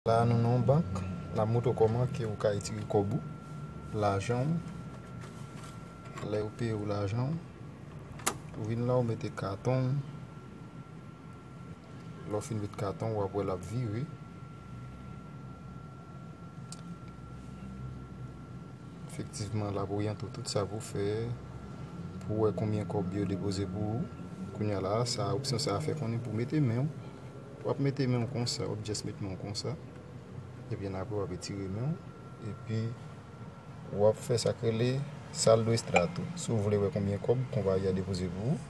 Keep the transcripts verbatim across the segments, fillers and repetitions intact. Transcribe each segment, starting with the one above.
La nou nan yon bank, n ap montre w kòman ke ou ka retire kòb ou, lajan w. Lè yo peye w lajan w, ou vin la, ou mete katon w. Lè w fin met katon w, w ap wè l ap vire. Efektivman, l ap oryante w tout sa pou w fè, pou w wè konbyen kòb yo depoze pou ou. Kounye a la, sa, opsyon sa a fè konnen pou w mete men w. W ap mete men w konsa, w ap just mete men w konsa. Epi ann apre, w ap etire men w. Epi, w ap fè sa k rele saldo extra tou. Si w vle wè konbyen kòb konpayi a depoze pou ou,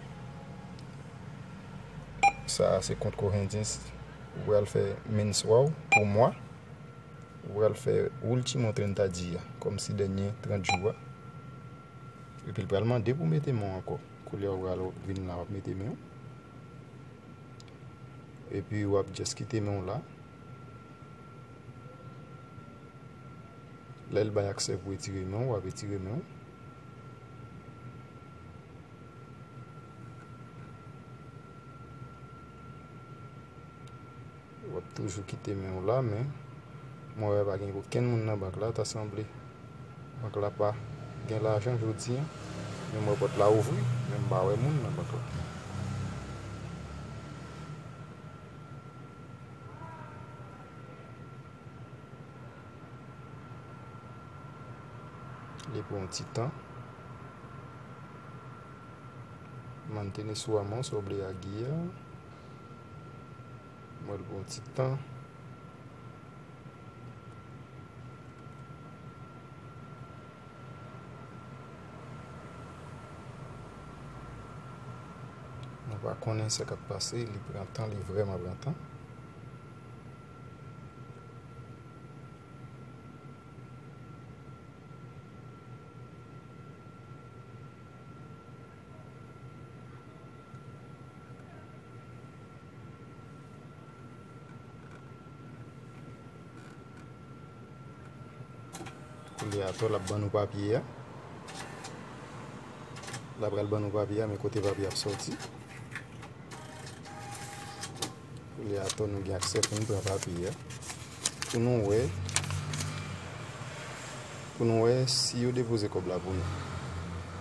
sa a se kont corriente, ou pral fè menswal pou mwa. Ou pral fè último trinta dia, kòmsi dènye trant jou a. Epi l pral mande pou w mete men w ankò. Koulye a w pral vin la, w ap mete men w. Epi w ap just kite men w la. Lè l bay aksè pou w etire men w, w ap etire men w. W ap toujou kite men w la, men mwen wè pa gen okenn moun nan bank la, ta sanble bank la pa gen lajan jodi a. Men m wè pòt la ouvri, men m pa wè moun nan bank la. Li pran yon ti tan. Mantiene su amor sobre la guía. Mwen, l pran yon ti tan. Nou pa konnen sa k ap pase, li pran tan, li vrèman pran tan. Koulye a tou, l ap ban nou papye a. L ap pral ban nou papye a, men kote papye a ap sòti. Koulye a tou, nou gen aksè pou n pran papye a. Pou nou wè, pou nou wè si yo depoze kòb la pou nou.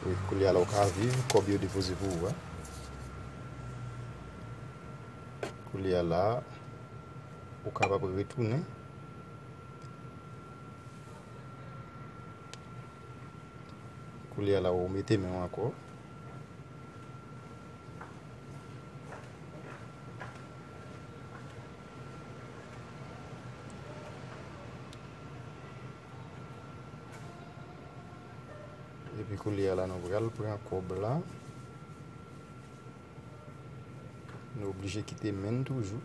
Wi, koulye a la, ou ka viv kòb yo depoze pou ou a. Koulye a la, ou kapab retounen. Koulye a la, ou mete men w ankò. Epi koulye a la, nou pral pran kòb la. Nou oblije kite men n toujou.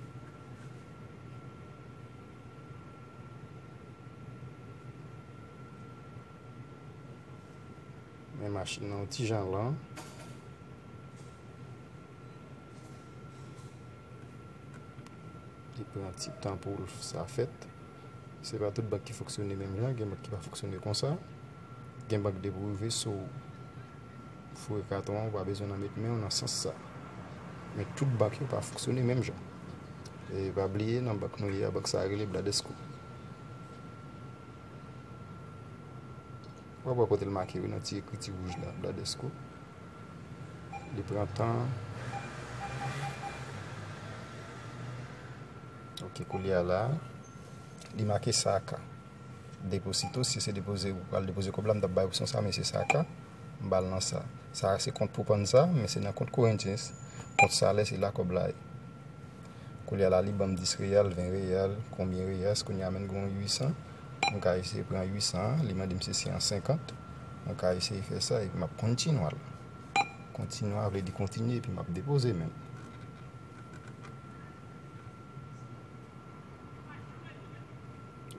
Men machin nan yon ti jan lan. Li pran ti tan pou l sa fèt. Se pa tout bank ki fonksyone menm jan, gen bank ki pa fonksyone konsa. Gen bank depi w rive sou foure katon an, ou pa bezwen nan met men w nan sans sa. Men tout bank yo pa fonksyone menm jan. E pa bliye, nan bank nou ye a, bank sa a rele Bradesco. W ap wè kote l make, wi, nan ti ekriti wouj la, Bradesco. Li pran tan. Ok, koulye a la, li make saka. Deposito, si se depoze, ou pral depoze kòb la, m t ap bay opsyon sa, men se saka, m ba l nan sa. Sa a se kont Propansa, men se nan kont Corrientes. Kont salè, se la kòb la ye. Koulye a la, li ban m dis reyal, ven reyal, konbyen reyal, kounye a menm gon uit san. Mwen ka eseye pran uit san an, li mande m si se an senkant. Mwen ka eseye fè sa, epi m ap kontinwa l. Kontinwa vle di kontinye, epi m ap depoze men m.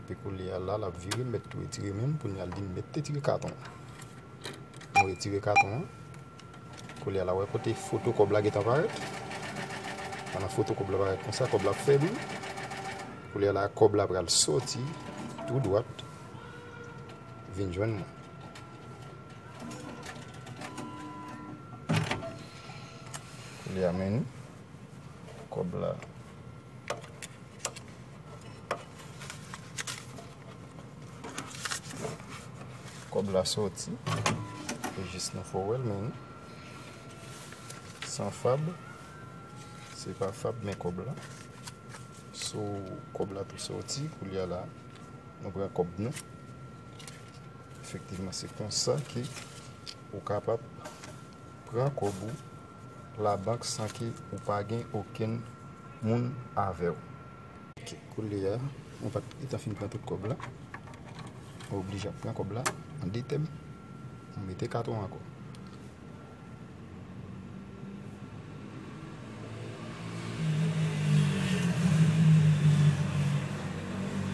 Epi koulye a la, l ap vire, m mèt tou retire men m, kounye a l di m mèt retire katon an. Mwen retire katon an. Koulye a la, wè kote foto kòb la gentan parèt. Pandan foto kòb la parèt konsa, kòb la ap fè bri. Koulye a la, kòb la pral sòti tou dwat vin jwenn mwen. Koulye a, men kòb la. Kòb la sòti. E jis nou fè w wè l, men san fab. Se pa fab, men kòb la. So, kòb la tou sòti. Koulye a la, nou pran kòb nou. Efektivman, se konsa ke ou kapab pran kòb ou labank san ke ou pa gen okenn moun avè w. Ok, koulye a, mwen pa t gentan fin pran tout kòb la. Mwen oblije ap pran kòb la an de tèm. Mwen mete katon ankò.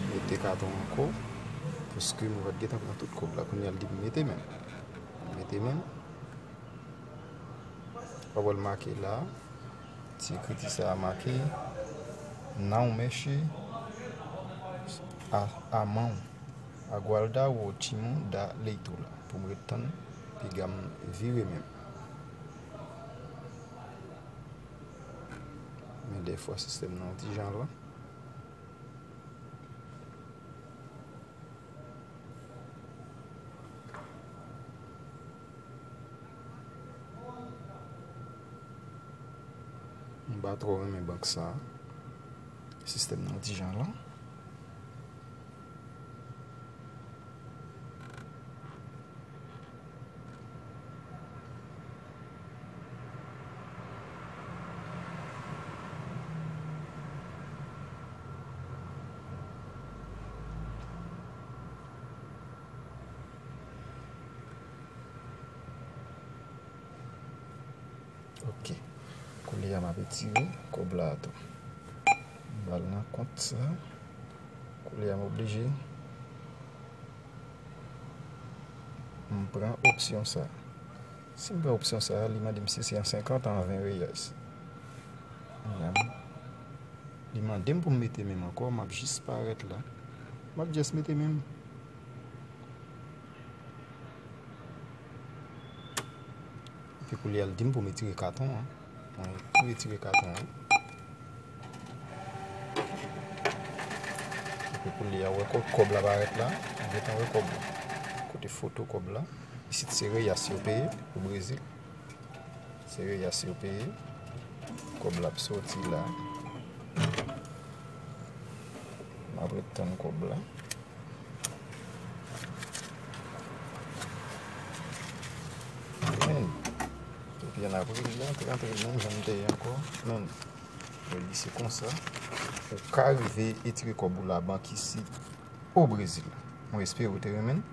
Mete katon ankò. Paske mwen pa t gentan pran tout kòb la. Kounye a l di m mete men m. Mete men m. W ap wè l make la. Ti ekriti sa a make: Não mexe a, a mão. Aguarda o último da leitura. Pou m ret tann piga m vire men m. Men dèfwa sistèm nan yon ti jan lent. M pa twò renmen bank sa. Sistèm nan ti jan lent. Ok. Koulye a m ap retire kòb la tou. M ba l nan kont sa. Koulye a m oblije. M pran opsyon sa. Si m pran opsyon sa, li mande m si se an senkant an ven reyès. Li mande m pou m mete men m ankò, m ap jis parèt la. M ap jis mete men m. Epi koulye a l di m pou m retire katon an. Mwen tou retire katon an. Epi koulye a, w wè kòb la parèt la. Ou gentan wè kòb la. Kote foto kòb la. Isit se reyès yo peye pou Brezil. Se reyès yo peye. Kòb la ap sòti la. M ap ret tann kòb la. Men, epi ann apre, li antre, antre menm jan m te ye ankò. Men, li se konsa ou ka rive etire kòb ou labank isit o Brezil. Mwen espere w te renmen l.